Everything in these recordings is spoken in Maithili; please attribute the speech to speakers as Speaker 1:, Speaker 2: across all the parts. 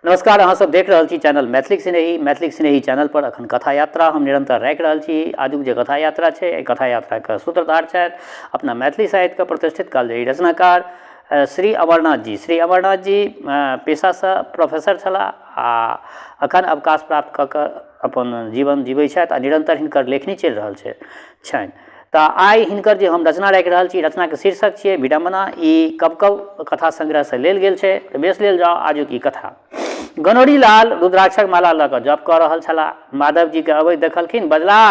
Speaker 1: नमस्कार, अहाँ सब देख रहल छी चैनल मैथिलीक स्नेही। मैथिलीक स्नेही चैनल पर अखन कथा यात्रा हम निरंतर राखि रहल छी। आजुक जे कथा यात्रा छै, एहि कथा यात्राके सूत्रधार छथि अपना मैथिली साहित्यके प्रतिष्ठित कालजयी रचनाकार श्री अमरनाथ जी। श्री अमरनाथ जी पेशासँ प्रोफेसर छलाह आ अखन अवकाश प्राप्त कऽ कऽ अपन जीवन जीबै छथि आ निरन्तर हिनकर लेखनी चलि रहल छै छनि। तऽ आइ हिनकर जे हम रचना राखि रहल छी, रचनाके शीर्षक छियै विडम्बना। ई कब कब कथा संग्रहसँ लेल गेल छै। तऽ बेस, लेल जाउ आजुक ई कथा। गनौरी लाल रुद्राक्षक माला लऽ कऽ जप कऽ रहल छलाह। माधव जीके अबैत देखलखिन, बजला,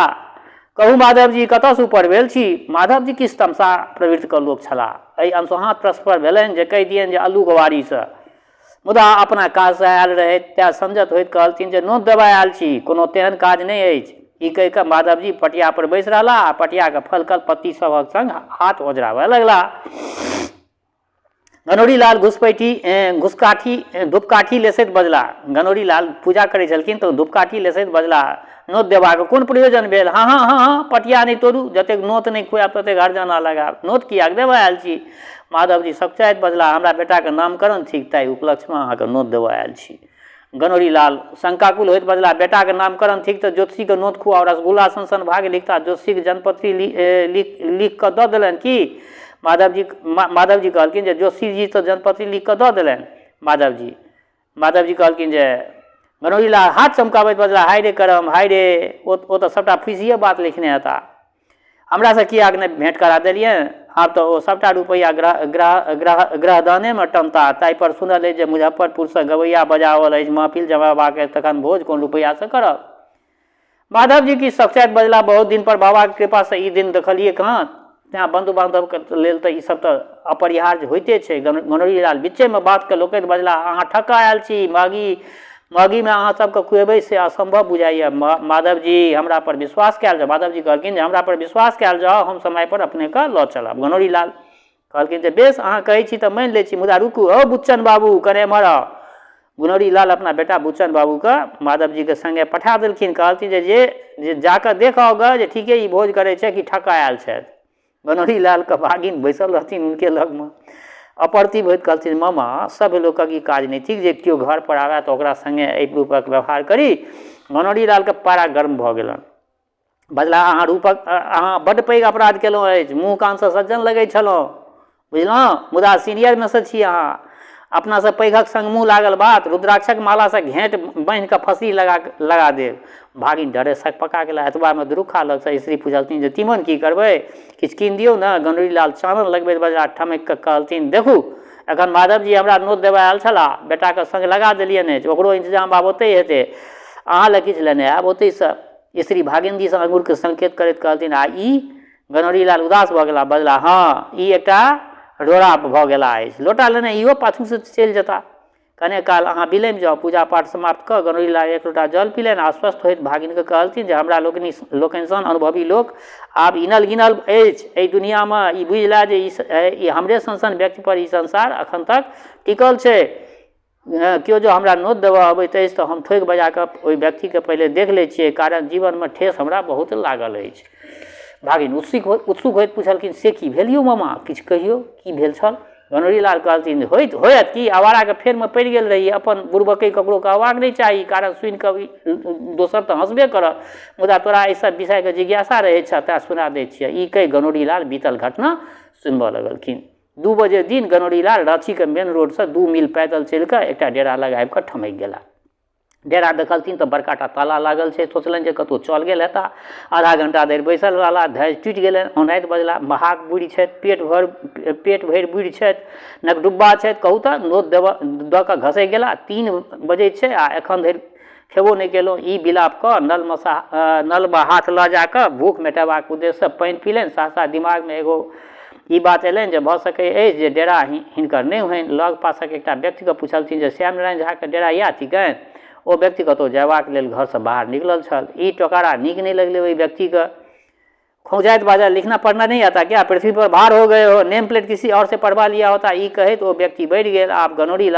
Speaker 1: कहू माधव जी, कतऽसँ ऊपर भेल छी? माधव जी किछु तमसा प्रवृत्तिके लोक छलाह। एहि अनसोहाँत प्रश्न पर भेलनि जे कहि दियनि जे अल्लू गोवारीसँ। मुदा अपना काजसँ आयल रहथि, तेँ संयत होइत कहलथिन जे नोत देबऽ आयल छी, कोनो तेहन काज नहि अछि। ई कहि कऽ माधवजी पटियापर बैसि रहलाह आ पटियाक फलकल पत्ती सभक संग हाथ ओझराबऽ लगलाह। गनौरी लाल घुसपैठी घुसकाठी धूपकाठी लेसैत बजलाह। गनौरी लाल पूजा करै छलखिन तऽ धूपकाठी लेसैत बजलाह, नोत देबाक कोन प्रयोजन भेल? हँ हँ हँ हँ, पटिया नहि तोड़ू, जतेक नोत नहि खुआयब ततेक हरजाना लगायब। नोत किएक देबऽ आयल छी? माधवजी सकुचाइत बजलाह, हमरा बेटाके नामकरण थिक, ताहि उपलक्ष्यमे अहाँके नोत देबऽ आयल छी। गनौरी लाल शंकाकुल होइत बजलाह, बेटाके नामकरण थिक तऽ ज्योतिषीके नोत खुआउ, रसगुल्ला सन सन भाग्य लिखता, ज्योतिषीके जन्मपत्री लिख लिख कऽ दऽ देलनि की? माधवजी माधवजी कहलखिन जे ज्योतिषीजी तऽ जन्मपत्री लिख कऽ दऽ देलनि। माधवजी माधवजी कहलखिन जे गनौरी लाल हाथ चमकाबैत बजला, हाय रे करम, हाय रे, ओ तऽ सभटा फुसिए बात लिखने हेता। हमरासँ किएक नहि भेँट करा देलियनि? आब तऽ ओ सभटा रुपैआ ग्रह ग्रह ग्रह ग्रहदानेमे टनता। ताहिपर सुनल अछि जे मुजफ्फरपुरसँ गवैया बजाओल अछि महफिल जमेबाक अछि, तखन भोज कोन रुपैआसँ करब? माधवजी किछु सकुचाइत बजला, बहुत दिनपर बाबाक कृपासँ ई दिन देखलियै कहाँ, तेँ बन्धु बान्धवके लेल तऽ ई सब तऽ अपरिहार्य होइते छै। गनौरी लाल बिच्चेमे बातके लोकैत बजला, अहाँ ठकऽ आयल छी, महगी महगीमे अहाँ सबके खुएबै से असम्भव बुझाइए। माधवजी, हमरा पर विश्वास कयल जाउ। माधवजी कहलखिन जे हमरा पर विश्वास कयल जाउ, हम समयपर अपनेके लऽ चलब। गनौरी लाल कहलखिन जे बेस, अहाँ कहै छी तऽ मानि लै छी, मुदा रुकू। हौ बुच्चन बाबू, कने एम्हर आउ। गुनौरी लाल अपना बेटा बुच्चन बाबूके माधवजीके सङ्गे पठा देलखिन। कहलखिन जे जे जाकऽ देख आउ गऽ जे ठीके ई भोज करै छै कि ठकऽ आयल छथि। गनौरी लालके भागिन बैसल रहथिन हुनके लगमे। अपरतिभ होइत कहलथिन, मामा, सभ लोकक ई काज नहि थिक जे केओ घर पर आबय तऽ ओकरा सङ्गे एहि रूपक व्यवहार करी। गनौरी लालके पारा गर्म भऽ गेलनि। बजला, अहाँ रूपक अहाँ बड्ड पैघ अपराध केलहुँ अछि। मुँह कानसँ सज्जन लगै छलहुँ, बुझलहुँ, मुदा सीनियरमे सँ छी अहाँ। अपनासँ पैघक संग मुँह लागल बात, रुद्राक्षक मालासँ घेँट बान्हि कऽ फँसरी लगा लगा देब। भागिन डरे सकपका गेला। एतबामे दुरुखा लगसँ स्त्री पुछलथिन जे तीमन की करबै, किछु कीन दियौ ने। गनौरी लाल चानन लगबैत बजला, ठमकि कऽ कहलथिन, देखू, एखन माधवजी हमरा नोत देबऽ आयल छलाह, बेटाके संग लगा देलियनि अछि, ओकरो इंतजाम आब ओतहि हेतै। अहाँ लए किछु लेने आयब ओतहिसँ। स्त्री भागिनजीसँ आङ्गुरके संकेत करैत कहलथिन, आ ई? गनौरी लाल उदास भऽ गेला। बजला, हँ, ई एकटा रोड़ा भऽ गेला अछि। लोटा लेने इहो पाछूसँ चलि जेता। कने काल अहाँ बिलमि जाउ। पूजा पाठ समाप्त कऽ गनौरी लाल एक लोटा जल पीलनि। आश्वस्त होइत भागिनके कहलथिन जे हमरा लोकनि लोकनि सन अनुभवी लोक आब इनल गिनल अछि एहि दुनियामे। ई बुझि लए जे ई हमरे सन सन व्यक्तिपर ई संसार एखन तक टिकल छै। केओ जँ हमरा नोत देबऽ अबैत अछि तऽ हम ठोकि बजा कऽ ओहि व्यक्तिके पहिले देख लै छियै, कारण जीवनमे ठेस हमरा बहुत लागल अछि। भागिन उत्सुक उत्सुक होइत पुछलखिन, से की भेल यौ मामा, किछु कहियौ, की भेल छल? बनौरी लाल कहलथिन, होइत होयत की, आवाराके फेरमे पड़ि गेल रही। अपन बुड़बकै ककरो कहबाक नहि चाही, कारण सुनि कऽ दोसर तऽ हँसबे करत, मुदा तोरा एहि सब विषयके जिज्ञासा रहैत छह, तेँ सुना दै छियह। ई कहि गनौरी लाल बीतल घटना सुनबऽ लगलखिन। 2 बजे दिन गनौरी लाल राँचीके मेन रोडसँ 2 मील पैदल चलि कऽ एकटा डेरा लग आबि कऽ ठमकि गेला। डेरा देखलथिन तऽ बड़का टा ताला लागल छै। सोचलनि जे कतहु चल गेल हेता। आधा घंटा धरि बैसल रहला, धैर्य टूटि गेलनि। औनाइत बजला, महाग बुढ़ि छथि, पेट भरि बुढ़ि छथि, नकडुब्बा छथि, कहू तऽ नोत देबऽ दऽ कऽ घसकि गेला। 3 बजै छै आ एखन धरि खेबो नहि केलहुँ। ई विलाप कऽ नलमे हाथ लऽ जा कऽ भूख मेटेबाक उद्देश्यसँ पानि पीलनि। सहसा दिमागमे एगो ई बात अयलनि जे भऽ सकै अछि जे डेरा हिनकर नहि होइन। लग पासक एकटा व्यक्तिके पुछलथिन जे श्याम नारायण झाके डेरा इएह थिकनि? ओ व्यक्ति कतहु जयबाक लेल घरसँ बाहर निकलल छल। ई टोकारा नीक नहि लगलै ओहि व्यक्तिके। खौंझाइत बाजल, लिखना पढ़ना नहीं आता क्या? पृथ्वी पर भार हो गए हो, नेम प्लेट किसी और से पढ़वा लिया होता। ई कहैत ओ व्यक्ति बढ़ि गेल। आब गनौरी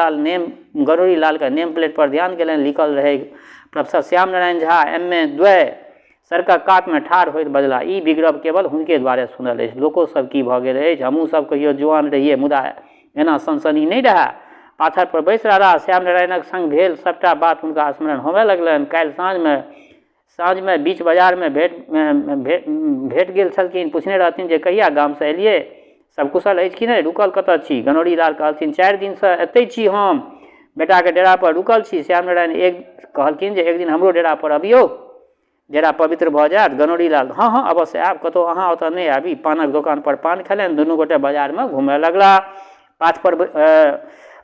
Speaker 1: लालके नेम प्लेट पर ध्यान गेलनि। लिखल रहै, प्रोफेसर श्याम नारायण झा, एम.ए. द्वय। सड़कक कातमे ठाढ़ होइत बजला, ई बिगड़ब केवल हुनके द्वारे सुनल अछि। लोको सब की भऽ गेल अछि? हमहूँ सब कहियो जुआन रहियै, मुदा एना सनसनी नहि रहए। पाथर पर बैसि रहलाह। श्याम नारायणक संग भेल सभटा बात हुनका स्मरण होमय लगलनि। काल्हि साँझमे साँझमे बीच बाजारमे भेट भेट गेल छलखिन। पुछने रहथिन जे कहिया गामसँ एलियै, सब कुशल अछि कि नहि, रुकल कतऽ छी? गनौरी लाल कहलथिन, 4 दिनसँ एतै छी हम, बेटाके डेरा पर रुकल छी। श्याम नारायण एक कहलखिन जे एक दिन हमरो डेरा पर अबियौ, डेरा पवित्र भऽ जायत। गनौरी लाल, हँ हँ अवश्य आयब, कतहु अहाँ ओतऽ नहि आबी। पानक दोकान पर पान खेलनि। दुनू गोटे बाजारमे घूमय लगलाह। पाथपर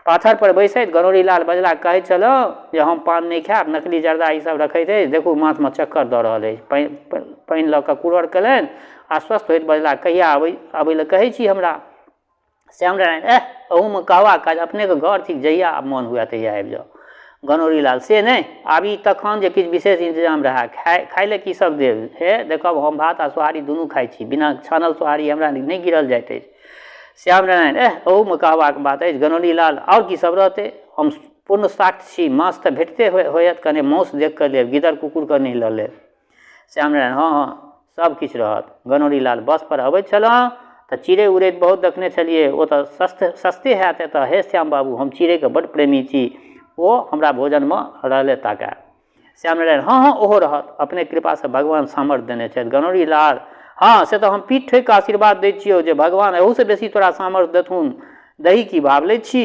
Speaker 1: पाथर पर बैसैत गनौरी लाल बजला, कहैत छलहुँ जे हम पान नहि खायब, नकली जर्दा ई सब रखैत अछि, देखू माथमे चक्कर दऽ रहल अछि। पानि लऽ कऽ कुरड़ केलनि। आश्वस्त होइत बजला, कहिया अबै अबै लए कहै छी हमरा? श्याम नारायण, एह अहूमे कहबाक काज, अपनेके घर थिक, जहिया मोन हुए तहिया आबि जाउ। गनौरी लाल, से नहि, आबी तखन जे किछु विशेष इंतजाम रहए। खाय खाय लए की सब देब? हे देखब, हम भात आ सोहारी दुनू खाइ छी, बिना छानल सोहारी हमरा नहि गिरल जाइत अछि। श्याम नारायण, एह अहूमे कहबाक बात अछि। गनौरी लाल, आओर की सब रहतै? हम पूर्ण साक्ष्य छी, माछ तऽ भेटते होयत, कने माउस देख कऽ लेब, गिदर कुकुरके नहि लऽ लेब। श्याम नारायण, हँ हँ सब किछु रहत। गनौरी लाल, बस पर अबैत छलहुँ तऽ चिड़ै उड़ैत बहुत देखने छलियै, ओ तऽ सस्ते हैत एतऽ। हे श्याम बाबू, हम चिड़ैके बड्ड प्रेमी छी, ओ हमरा भोजनमे रहले ताकए। श्याम नारायण, हँ हँ ओहो रहत, अपने कृपासँ भगवान सामर्थ्य देने छथि। गनौरी लाल, हँ से तऽ हम पीठ ठोकि कऽ आशीर्वाद दै छियौ जे भगवान एहूसँ बेसी तोरा सामर्थ्य देथुन। दही की भाव लै छी?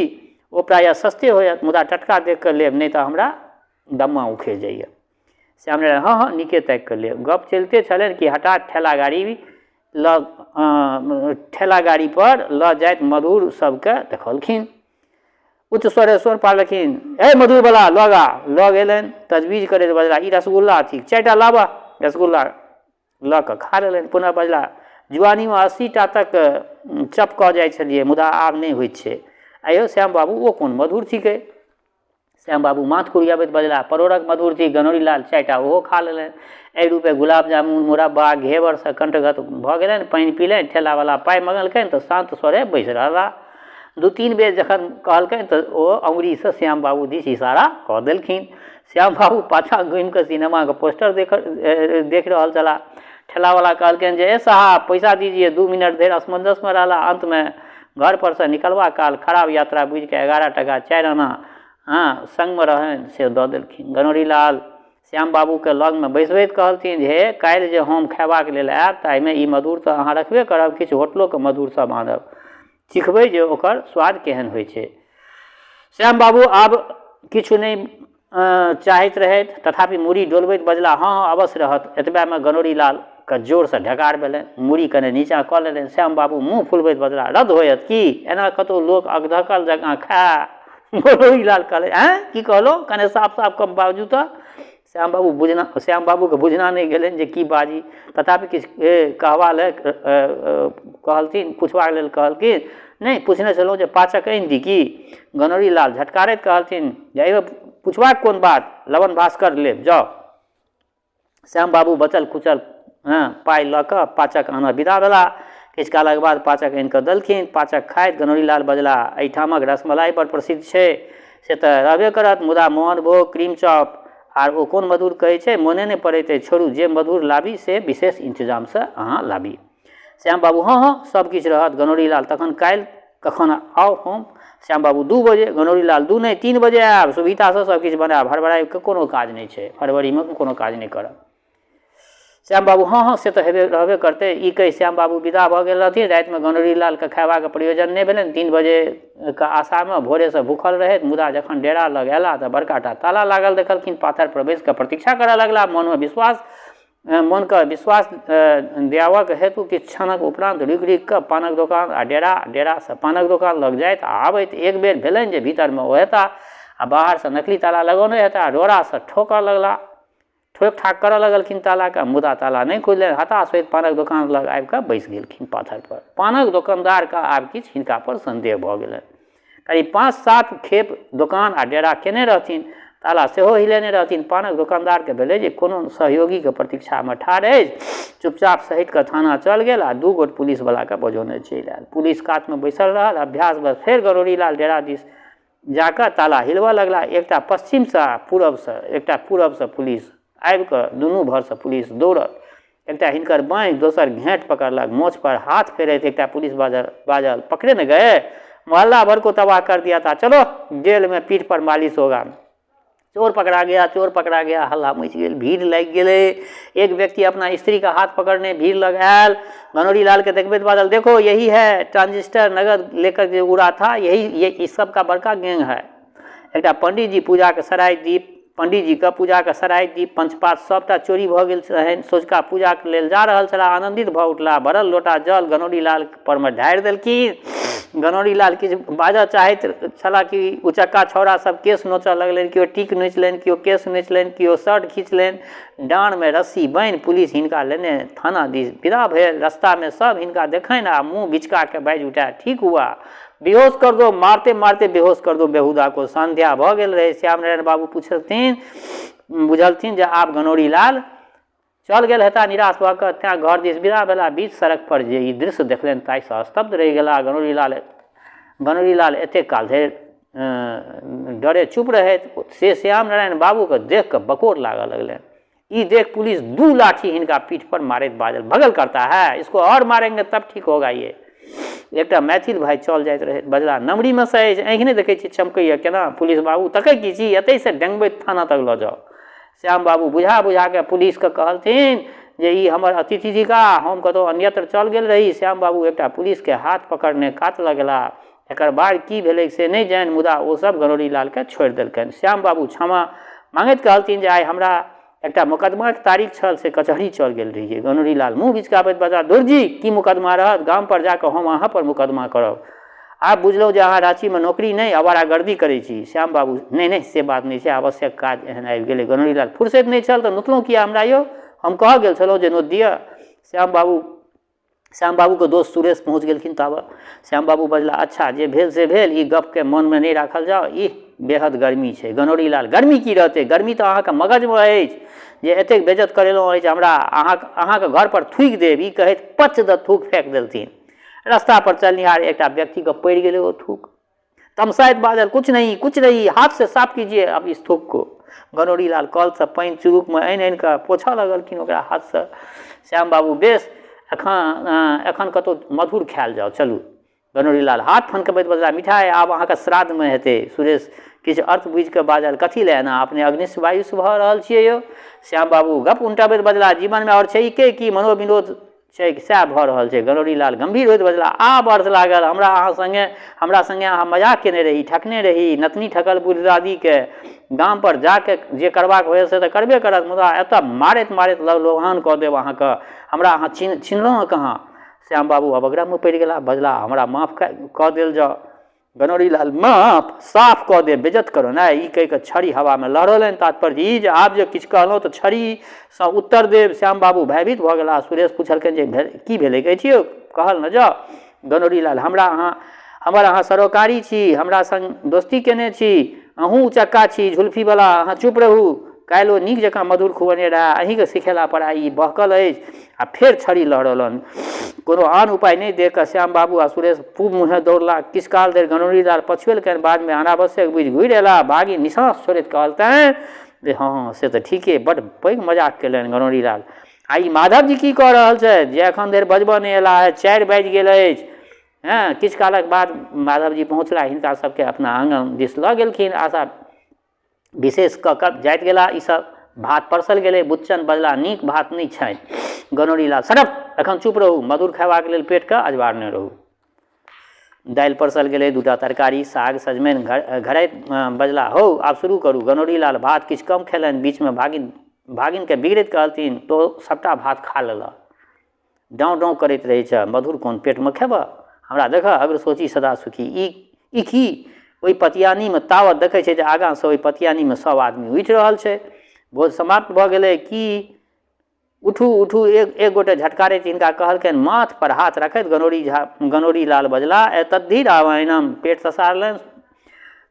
Speaker 1: ओ प्रायः सस्ते होयत, मुदा टटका देख कऽ लेब, नहि तऽ हमरा दम्मा उखड़ि जाइए। श्याम नारायण, हँ हँ नीके ताकि कऽ लेब। गप चलिते छलनि कि हठात ठेला गाड़ी लऽ ठेला गाड़ीपर लऽ जाइत मधुर सबके देखलखिन। उच्च स्वरे स्वर पाड़लखिन, हे मधुरवला लग आ। लग अयलनि, तजबीज करैत बजला, ई रसगुल्ला थिक, 4टा लाबह। रसगुल्ला लऽ कऽ खा लेलनि। पुनः बजला, जुआनीमे 80टा तक चप कऽ जाइ छलियै, मुदा आब नहि होइत छै। आइयो श्याम बाबू, ओ कोन मधुर थिकै? श्याम बाबू माथ कुरियबैत बजला, परोड़क मधुर थिक। गनौरी लाल 4टा ओहो खा लेलनि। एहि रूपे गुलाब जामुन, मुरब्बा, घेवरसँ कंठगत भऽ गेलनि। पानि पीलनि। ठेलावला पाइ मङ्गलकनि तऽ शान्त स्वरे बैसि रहला। 2-3 बेर जखन कहलकनि तऽ ओ अङ्गुरीसँ श्याम बाबू दिस इशारा कऽ देलखिन। श्याम बाबू पाछाँ घुमिकऽ सिनेमाके पोस्टर देख रहल छलाह। ठेलावला कहलकनि जे ए साहब, पैसा दीजिए। 2 मिनट धरि असमंजसमे रहला। अन्तमे घर पर सँ निकलबा काल खराब यात्रा बुझिकऽ 11 टका 4 आना हँ संगमे रहनि से दऽ देलखिन। गनौरी लाल श्याम बाबूके लगमे बैसबैत कहलथिन जे हे, काल्हि जे हम खयबाक लेल आयब ताहिमे ई मधुर तऽ अहाँ रखबे करब, किछु होटलोके मधुर सब आनब, चिखबै जे ओकर स्वाद केहन होइ छै। श्याम बाबू आब किछु नहि चाहैत रहथि, तथापि मूड़ी डोलबैत बजला, हँ हँ अवश्य रहत। एतबेमे गनौरी लालके जोरसँ ढेकार भेलनि। मूड़ी कने नीचाँ कऽ लेलनि। श्याम बाबू मुँह फुलबैत बजला, रद्द होयत की? एना कतहु लोक अधधकल जकाँ खाय? गनौरी लाल कहलनि, आँय की कहलहुँ? कने साफ साफ कऽ बाजू तऽ। श्याम बाबू बुझना श्याम बाबूके बुझना नहि गेलनि जे की बाजी, तथापि किछु कहबा लए कहलथिन, पुछबाक लेल कहलखिन, नहि पुछने छलहुँ जे पाचक आनि दी की? गनौरी लाल झटकारैत कहलथिन जे एहिमे पुछबाक कोन बात, लवन भास्कर लेब जाउ। श्याम बाबू बचल खुचल हँ पाइ लऽ कऽ पाचक आनऽ विदा भेला। किछु कालक बाद पाचक आनि कऽ देलखिन। पाचक खाइत गनौरी लाल बजला, एहिठामक रसमलाई बड़ प्रसिद्ध छै, से तऽ रहबे करत, मुदा Mohanbhog, cream chop R O कोन मधुर कहै छै, मोने नहि पड़ैत अछि। छोड़ू, जे मधुर लाबी से विशेष इन्तजामसँ अहाँ लाबी। श्याम बाबू, हँ हँ सब किछु रहत। गनौरी लाल, तखन काल्हि कखन आउ हम? श्याम बाबू, 2 बजे। गनौरी लाल, 2 नहि 3 बजे आयब, सुविधासँ सब किछु बनायब, हड़बड़ाइके कोनो काज नहि छै, फरवरीमे कोनो काज नहि करब। श्याम बाबू, हँ हँ से तऽ हेबे रहबे करतै। ई कहि श्याम बाबू विदा भऽ गेल रहथिन। रातिमे गनौरी लालके खयबाक प्रयोजन नहि भेलनि। 3 बजेके आशामे भोरेसँ भूखल रहथि, मुदा जखन डेरा लग अयलाह तऽ बड़का टा ताला लागल देखलखिन। पाथर पर बैसि कऽ प्रतीक्षा करऽ लगलाह। मोनमे विश्वास मोनके विश्वास दियाबऽके हेतु किछु क्षणक उपरान्त रुकि रुकि कऽ पानक दोकान आ डेरा, डेरासँ पानक दोकान लग जाइत आ आबैत। एक बेर भेलनि जे भीतरमे ओ हेताह आ बाहरसँ नकली ताला लगौने हेताह। रोड़ासँ ठोकऽ लगलाह, ठोक ठाक करऽ लगलखिन तालाके, मुदा ताला नहि खुजलनि। हताश होइत पानक दोकान लग आबि कऽ बैसि गेलखिन पाथरपर। पानक दोकानदारके आब किछु हिनकापर सन्देह भऽ गेलनि। करीब 5-7 खेप दोकान आ डेरा केने रहथिन, ताला सेहो हिलेने रहथिन। पानक दोकानदारके भेलै जे कोनो सहयोगीके प्रतीक्षामे ठाढ़ अछि। चुपचाप सहटि कऽ थाना चल गेल आ 2 गोट पुलिसवलाके बजौने चलि आयल। पुलिस कातमे बैसल रहल। अभ्यासवश फेर गनौरी लाल डेरा दिस जाकऽ ताला हिलबऽ लगला। एकटा पश्चिमसँ आ पूरबसँ, एकटा पूरबसँ पुलिस आबि कऽ दुनू भरसँ पुलिस दौड़ल। एकटा हिनकर बाँहि, दोसर घेँट पकड़लक। मोछ पर हाथ फेरैत एकटा पुलिस बाजल, पकड़े ने गए? मोहल्ला भर को तबाह कर दिया था, चलो जेल में पीठ पर मालिश होगा। चोर पकड़ा गया, चोर पकड़ा गया, हल्ला मचि गेल, भीड़ लागि गेलै। एक व्यक्ति अपना स्त्री का हाथ पकड़ने भीड़ लग आयल, गनौरी लाल के देखबैत बाजल, देखो यही है ट्रांजिस्टर नगद लेकर जे उड़ा था, यही ये इस सब का बड़का गैंग है। एकटा पंडीजी पूजाके सराय दीप, पंडीजीके पूजाके सराय दीप पंचपात सबटा चोरी भऽ गेल रहनि। सोझका पूजाके लेल जा रहल छलाह, आनन्दित भऽ उठलाह, भरल लोटा जल गनौरी लाल परमे ढारि देलखिन। गनौरी लाल किछु बाजऽ चाहैत छलाह कि उचक्का छौड़ा सब केश नोचऽ लगलनि, केओ टीक नोचि केओ केश नोचि लेलनि, केओ शर्ट खींच लेलनि। डाँड़मे रस्सी बान्हि पुलिस हिनका लेने थाना दिस विदा भेल। रस्तामे सब हिनका देखनि आ मुँह बिचकाके बाजि उठए, ठीक हुआ, बेहोश कर दो, मारते मारते बेहोश कर दो बेहुदा को। संध्या भऽ गेल रहै। श्याम नारायण बाबू पुछलथिन, बुझलथिन जे आब गनौरी लाल चल गेल हेता। निराश भऽ कऽ तेँ घर दिस विदा भेला। बीच सड़क पर जे ई दृश्य देखलनि ताहिसँ स्तब्ध रहि गेला। गनौरी लाल एतेक काल धरि डरे चुप रहथि से श्याम नारायण बाबूके देख कऽ बकोर लागऽ लगलनि। ई देख पुलिस 2 लाठी हिनका पीठ पर मारैत बाजल, भगल करता है, इसको और मारेंगे तब ठीक होगा ये। एकटा मैथिल भाइ चल जाइत रहै, बजला, नमरीमे से अछि, आँखि नहि देखै छी चमकैए केना? पुलिस बाबू तकै की छी, एतहिसँ डेंगबैत थाना तक लऽ जाउ। श्याम बाबू बुझा बुझा कऽ पुलिसके कहलथिन जे ई हमर अतिथि थिका, हम कतहु अन्यत्र चल गेल रही। श्याम बाबू एकटा पुलिसके हाथ पकड़ने कात लऽ गेला। एकर बाद की भेलै से नहि जानि, मुदा ओ सब गनौरी लालके छोड़ि देलकनि। श्याम बाबू क्षमा माँगैत कहलथिन जे आइ हमरा एकटा मोकदमाके तारीख छल, से कचहरी चल गेल रहियै। गनौरी लाल मुँह बिचकाबैत बजला, दुर्जी की मोकदमा रहत, गामपर जाकऽ हम अहाँ पर मोकदमा करब। आब बुझलहुँ जे अहाँ राँचीमे नौकरी नहि आवारागर्दी करै छी। श्याम बाबू, नहि नहि से बात नहि छै, आवश्यक काज एहन आबि गेलै। गनौरी लाल, फुर्सति नहि छल तऽ नोतलहुँ किया हमरा यौ? हम कहऽ गेल छलहुँ जे नोत दिअ। श्याम बाबू श्याम बाबूके दोस्त सुरेश पहुँच गेलखिन ताबत। श्याम बाबू बजला, अच्छा जे भेल से भेल, ई गपके मनमे नहि राखल जाउ। इह बेहद गर्मी छै। गनौरी लाल, गर्मी की रहतै, गर्मी तऽ अहाँके मगजमे अछि जे एतेक बेज्जत करेलहुँ अछि हमरा, अहाँके घरपर थूकि देब। ई कहैत पच दऽ थूक फेक देलथिन। रस्तापर चलनिहार एकटा व्यक्तिके पड़ि गेलै ओ थूक। तमसाइत बाजल, कुछ नहीं कुछ नहीं, हाथ से साफ कीजिए अब इस थूक को। गनौरी लाल कलसँ पानि चुरुकमे आनि आनि कऽ पोछऽ लगलखिन ओकरा हाथसँ। श्याम बाबू, बेस एखन एखन कतहु मधुर खायल जाउ, चलू। गनौरी लाल हाथ फनकबैत बजला, मिठाइ आब अहाँके श्राद्धमे हेतै। सुरेश किछु अर्थ बुझि कऽ बाजल, कथी लए एना अपने अग्निश वायुस भऽ रहल छियै यौ? श्याम बाबू गप उनटबैत बजला, जीवनमे आओर छै के की, मनोविनोद छै सएह भऽ रहल छै। गनौरी लाल गम्भीर होइत बजला, आब अर्थ लागल, हमरा अहाँ सङ्गे हमरा सङ्गे अहाँ मजाक केने रही, ठकने रही, नतनी ठकल बुढ़ दादीके। गामपर जाके जे करबाक होइए से तऽ करबे करत, मुदा एतऽ मारैत मारैत लहलुहान कऽ देब अहाँके। हमरा अहाँ चिन्हलहुँ हँ कहाँ? श्याम बाबू अवग्रहमे पड़ि गेला, बजला, हमरा माफ कऽ देल जाउ। गनौरी लाल, माफ साफ कऽ देब, बेज्जत करो ने। ई कहि कऽ छड़ी हवामे लहरौलनि। तात्पर्य ई जे आब जे किछु कहलहुँ तऽ छड़ीसँ उत्तर देब। श्याम बाबू भयभीत भऽ गेलाह। सुरेश पुछलकनि जे की भेलै, कहै छियौ, कहल ने जाउ। गनौरी लाल, हमरा अहाँ हमर अहाँ सरोकारी छी, हमरा सङ्ग दोस्ती केने छी, अहूँ उचक्का छी झुलफीवला, अहाँ चुप रहू। काल्हि ओ नीक जकाँ मधुर खुअने रहए, अहीँके सिखेला पर आइ ई बहकल अछि। आ फेर छड़ी लहरौलनि। कोनो आन उपाय नहि देख कऽ श्याम बाबू आ सुरेश पूब मुँहे दौड़ला। किछु काल धरि गनौरी लाल पछुएलकनि, बादमे अनावश्यक बुझि घुरि अयलाह। भागी निसाँस छोड़ैत कहलकनि जे हँ, से तऽ ठीके बड्ड पैघ मजाक केलनि गनौरी लाल। आ ई माधव जी की कऽ रहल छथि जे एखन धरि बजबऽ नहि अयलाह अछि, 4 बाजि गेल अछि। हँ, किछु कालक बाद माधव जी पहुँचला, हिनका सबके अपना आँगन दिस लऽ गेलखिन। आशा विशेष कऽ कऽ जाइत गेला। ई सब भात परसल गेलै। बुच्चन बजला, नीक भात नहि छै। गनौरी लाल, सड़प, एखन चुप रहू, मधुर खयबाक लेल पेटके अजबारने रहू। दालि परसल गेलै, 2टा तरकारी, साग सजमनि घरैत बजला, हौ आब शुरू करू। गनौरी लाल भात किछु कम खेलनि, बीचमे भागिनके बिगड़ैत कहलथिन, तो सबटा भात खा लेलह, डाँव डाँव करैत रहै छह, मधुर कोन पेटमे खेबह? हमरा देखह, अग्र सोची सदा सुखी। ई ई की? ओहि पतियानीमे तावत देखै छै जे आगाँसँ ओहि पतियानीमे सब आदमी उठि रहल छै। भोज समाप्त भऽ गेलै। की उठू उठू, एक एक गोटे झटकारैत हिनका कहलकनि। माथ पर हाथ रखैत गनौरी लाल बजला, एतद्धि रामायणम। पेट ससारलनि,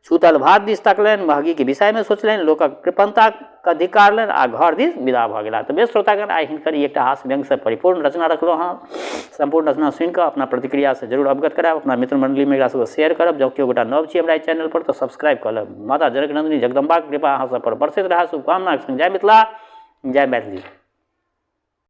Speaker 1: छूतल भात दिस तकलनि, महगीके विषयमे सोचलनि, लोकक कृपणताके धिक्कारलनि आ घर दिस विदा भऽ गेलाह। तऽ बेस श्रोतागण, आइ हिनकर ई एकटा हास्य व्यंग्यसँ परिपूर्ण रचना रखलहुँ हँ। सम्पूर्ण रचना सुनिकऽ अपना प्रतिक्रियासँ जरूर अवगत करायब। अपना मित्र मण्डलीमे एकरा सबके शेयर करब। जँ केओ गोटा नव छी हमरा एहि चैनल पर तऽ सब्सक्राइब कऽ लेब। माता जनक नन्दिनी जगदम्बाक कृपा अहाँ सब पर बरसैत रहए, शुभकामनाक संग जय मिथिला, जय मैथिली।